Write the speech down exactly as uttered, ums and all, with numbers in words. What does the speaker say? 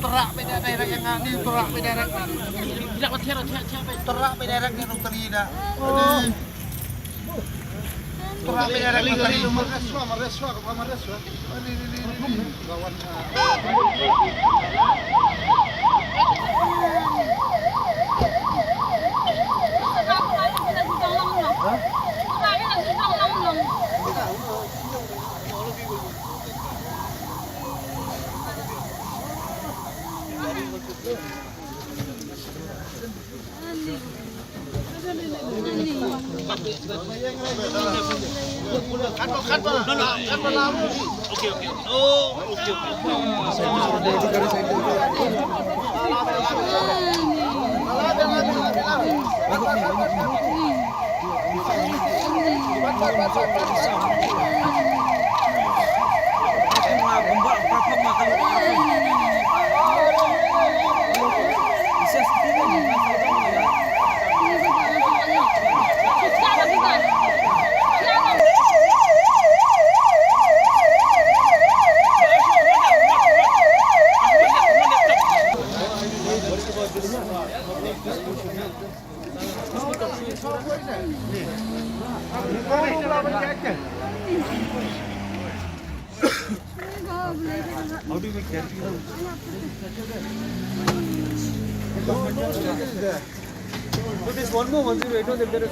Terak beda direct yang ngani, terak beda direct. Tidak, tidak, tidak, tidak. Terak beda direct ni, doktor Ida. Terak beda direct ni. Mareswa, mareswa, mareswa. Lawan, ah, So there's one more one zero eight on the better.